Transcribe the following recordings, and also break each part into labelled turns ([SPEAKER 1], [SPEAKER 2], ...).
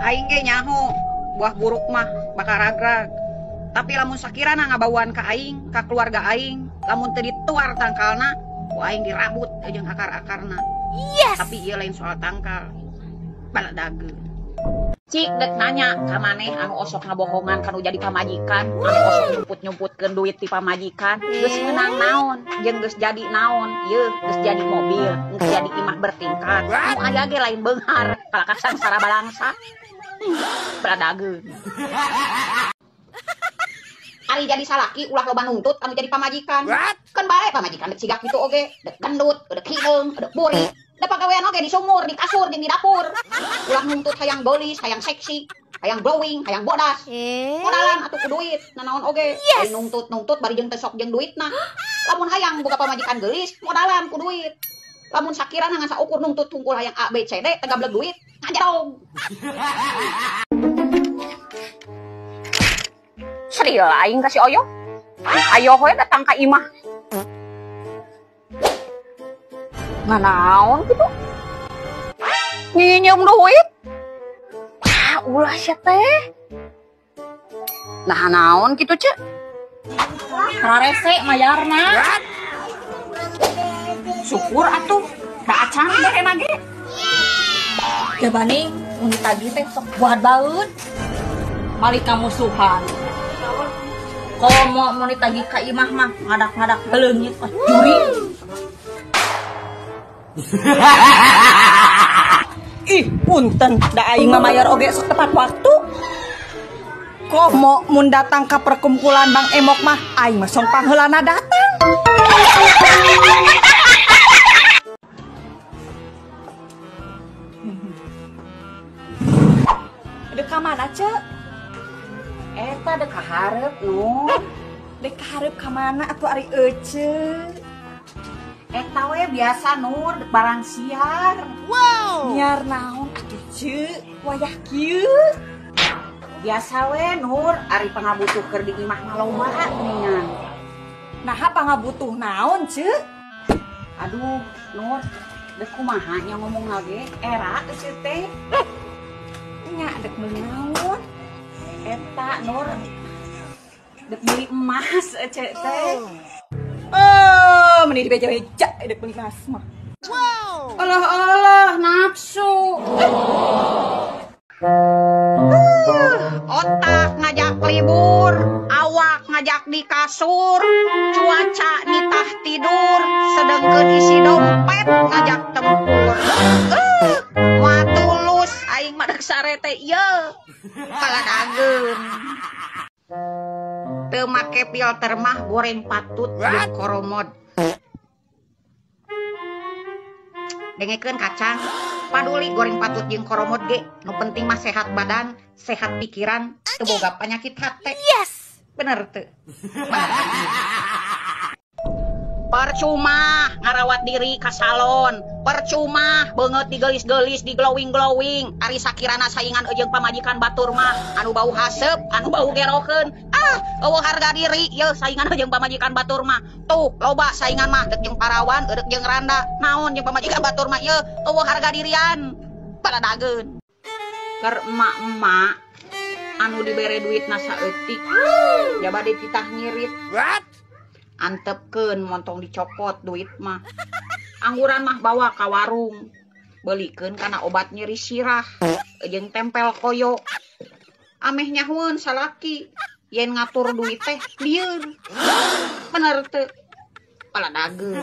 [SPEAKER 1] Aing ge nyaho buah buruk mah bakal ragrag. Tapi lamun sakirana ngabauan ka aing, ka keluarga aing, lamun teu dituar tangkalna, ku aing dirabut jeung akar-akarna.
[SPEAKER 2] Yes.
[SPEAKER 1] Tapi ieu lain soal tangkal. Baladageun. Cik dek nanya ka maneh anu osok ngabohongan kanu jadi pamajikan, anu osok nyumput-nyumputkeun duit ti pamajikan, geus meunang naon, jeung geus jadi naon, yeuh geus jadi mobil, geus jadi imah bertingkat. Nu aya ge lain beunghar, kalakah sangsara balangsa. Baladageun. Ari jadi salaki ulah loba nuntut anu jadi pamajikan. Keun bae pamajikan dek sigak kitu oge, dek gendut, dek hideung, dek burik. Da pagawean oge di sumur, di kasur, jeung di dapur. Ulah nuntut hayang geulis, hayang seksi, hayang glowing, hayang bodas. Modalan atuh ku duit, nanaon oge.
[SPEAKER 2] Yes.
[SPEAKER 1] Nuntut-nuntut bari jeung teu sok jeung duitna. Lamun hayang boga pamajikan geulis, modalan ku duit. Lamun sakirana ngan saukur nuntut tungkul hayang A B C D teu gableg duit, ngajerong. Serius aing ka si Oyo. Ayo we datang ka imah. Nganaon gitu? Nyinyum duit? Ah, ulah sia teh. Nah, naon gitu, Cek?
[SPEAKER 3] Rarese mayarna.
[SPEAKER 1] Syukur atuh, da acan berena ge.
[SPEAKER 3] Jabaning mun ditagih teh sok buat baeud. Balik ka musuhan. Komo mun ditagih ka imah mah ngadak-ngadak beleungit wah juri.
[SPEAKER 4] Ih, punten, da aing mah mayar oge sok tepat waktu. Komo mun datang ka perkumpulan Bang Emok mah aing mah song pangheulana datang. Dek ka mana, Cek?
[SPEAKER 1] Eta dek ka hareup, nu.
[SPEAKER 4] Dek ka hareup ka mana atuh ari ece?
[SPEAKER 1] Eta we biasa Nur, dek barang siar.
[SPEAKER 4] Wow. Nyiar naon atuh Cek? Wayah kieu.
[SPEAKER 1] Biasa we Nur, ari pangabutuh keur di imah mah loba geuningan.
[SPEAKER 4] Naha pangabutuh naon, Cek?
[SPEAKER 1] Aduh, Nur, dek kumaha nya ngomong ge era ece teh.
[SPEAKER 4] Nya dek meuli naon?
[SPEAKER 1] Eta Nur, dek meuli emas ece teh.
[SPEAKER 4] Oh, meni dibeja-beja dek meuli emas mah.
[SPEAKER 2] Wow.
[SPEAKER 1] Alah alah nafsu. Otak ngajak libur, awak ngajak di kasur, cuaca nitah tidur, sedengkeun isi dompet ngajak tempur. Moal tulus aing mah dek sare teh ieu. Kaladageun. Teu make filter mah goreng patut jeung koromod. Dengekeun kacang, paduli goreng patut jeung koromod ge, nu penting mah sehat badan, sehat pikiran, teu boga penyakit hate.
[SPEAKER 2] Yes.
[SPEAKER 1] Bener teu? Percuma ngarawat diri ka salon, percuma beungeut digelis-gelis, di glowing-glowing, ari sakirana saingan jeung pamajikan batur mah anu bau haseup, anu bau gerokeun. Ah, eueuh harga diri yeuh saingan jeung pamajikan batur mah. Tuh, loba saingan mah dek jeung parawan, dek jeung randa. Naon jeung pamajikan batur mah yeuh, eueuh harga dirian. Baladageun. Keur emak-emak anu dibere duitna saeutik, jaba dititah ngirit.
[SPEAKER 2] What?
[SPEAKER 1] Antepkeun montong dicopot duit mah. Angguran mah bawa ka warung. Belikeun kana obat nyeri sirah jeung tempel koyo. Ameh nyahueun salaki yen ngatur duit teh lieur. Bener teu? Paladageun.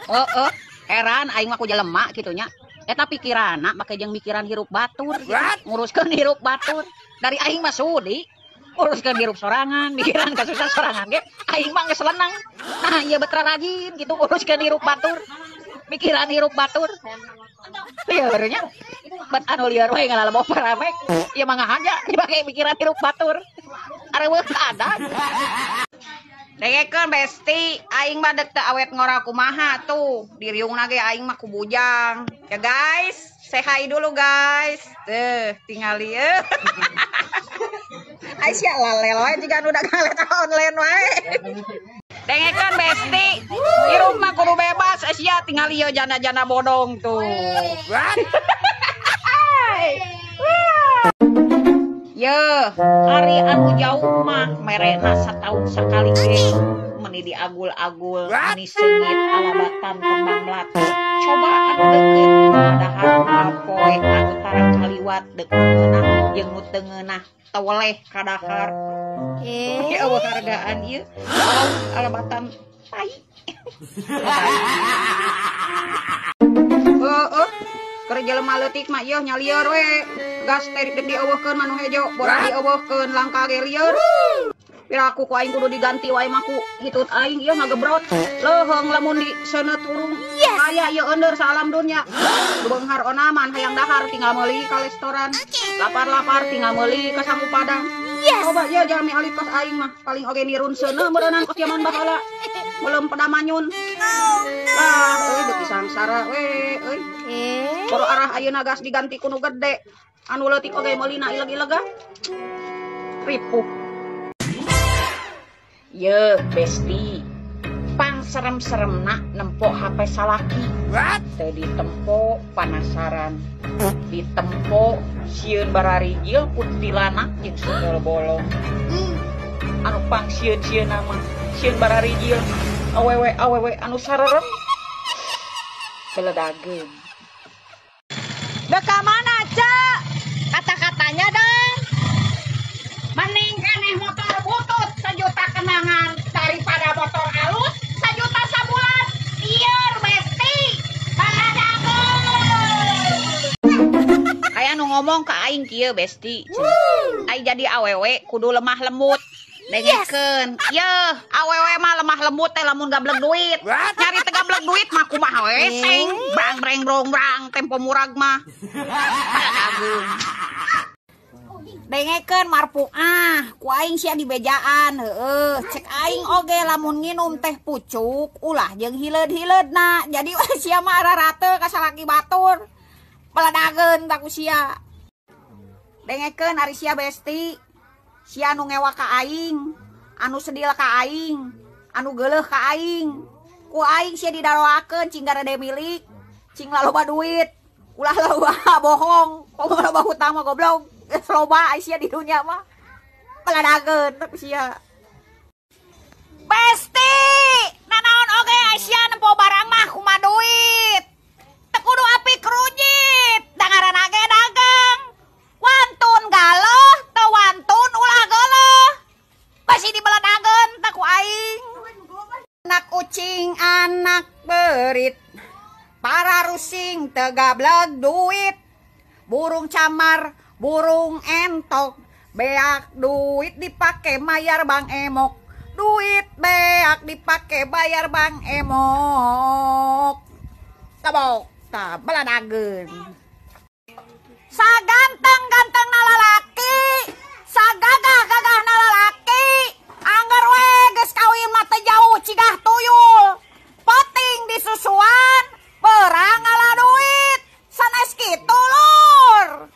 [SPEAKER 1] Heeh, heran aing mah ku jelema kitu nya. Eta pikiranna make jeung mikiran hirup batur gitu. Nguruskeun hirup batur. Dari aing mah sudi uruskeun hirup sorangan, mikiran kasusah sorangan ge aing mah geus lenang. Nah, ieu betra rajin gitu uruskeun hirup batur. Mikiran hirup batur. Lieur nya. Bet anu lieur we ngalalebo paramek. Ieu mah ngahaja dibake mikiran hirup batur. Areueuh ada. Dengekeun besti, aing mah dek teu awet ngora kumaha tuh. Diriungna ge aing mah ku bujang. Ya guys, say hi dulu guys. Tuh, tingali euy. Aisyah lalel wae jiga nu dagang eta online wae. Dengekeun besti, hirup mah kudu bebas Aisyah tingali ieu janda-janda bodong tuh. Yeuh, ari anu jauh mah merena sataun sakali ge meni diagul-agul, meni seungit alabatan kembang melati. Coba anu deukeut padahal poe anu tara kaliwat deuk ngeunah jeung nu teu ngeunah teweleh kadahar. Eueuh hargaan ieu alabatan tai. Heeh. Keur jelema leutik mah ieu nyalieur we. Gas teh deuk dieuweuhkeun mah nu hejo, borak dieuweuhkeun langka ge lieur. Piraku ku aing kudu diganti wae mah ku hitut aing ieu ngagebrot. Leuheung lamun di seuneut urung. Aya ieu eundeur saalam dunya. Beunghar onaman hayang dahar tinggal meuli ka restoran. Lapar-lapar tinggal meuli ka sangu padang. Coba ieu jalmi alit kos aing mah paling oge nirun seuneu meureunnan kos jaman baheula. Belum pedamanyun. Lah euy beuki sangsara we euy. Boro arah ayeuna gas diganti ku nu gede. Anu leutik oge meulina ileg-ilega. Ripuh. Ye, besti. Pang serem-seremna nempo HP salaki. Teu ditempo panasaran. Ditempo sieun bararijil kuntilanak jeung sundel bolong. Anu pang sieun-sieunna mah sieun bararijil awewe-awewe anu sarerem. Beledageun.
[SPEAKER 3] Deka mana, Cak? Kata-katanya dong.
[SPEAKER 1] Mending keneh motor butut sejuta kenangan daripada motor alus sejuta sabulan. Lieur besti. Baladageun. Aya nu ngomong ka aing kieu besti. Ai jadi awewe kudu lemah lembut. Dengekeun. Yeuh, awewe mah lemah lembut teh lamun gablek duit. Nyari teh gablek duit mah kumaha we seng. Brang breng brong brang tempo murag mah. Baladageun. Dengekeun marpuah, ku aing sia dibejaan heueuh. Cek aing oge lamun nginum teh pucuk ulah jeung hileud-hileudna. Jadi sia mah rarate ka salaki batur. Baladageun ta ku sia. Dengekeun ari sia besti. Sia anu ngewa ka aing, anu sedil ka aing, anu geuleuh ka aing. Ku aing sia didaroakeun cing garede milik, cing laloba duit, ulah loba bohong, komo loba hutang mah goblok. Geus loba ai sia di dunya mah. Baladageun ku sia. Besti, nanaon oge ai sia nempo barang mah kumaha duit. Teu kudu api kerujit, da ngaranna ge dagang. Wantun galoh, teu wantun ulah geuleuh. Basi dibeledageun tah ku aing. Anak ucing, anak berit, para rusing teu gablek duit. Burung camar, burung entok, beak duit dipake mayar Bang Emok. Duit beak dipake bayar Bang Emok. Tabok, tah baladageun. Saganteng-ganteng na lalaki, sagagah-gagah na lalaki, angger we geus kawin mah teu jauh cigah tuyul. Poting disusuan, perang ngala duit, sanes kitu lur.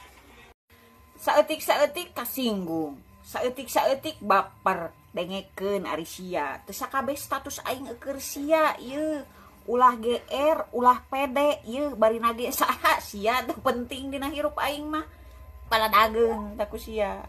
[SPEAKER 1] Saeutik-saeutik kasinggung, saeutik-saeutik baper, dengekeun ari sia. Teu sakabeh status aing eueur sia ieu. Ulah GR, ulah PD, ieu bari nage saha sia teu penting dina hirup aing mah. Baladageun ta ku sia.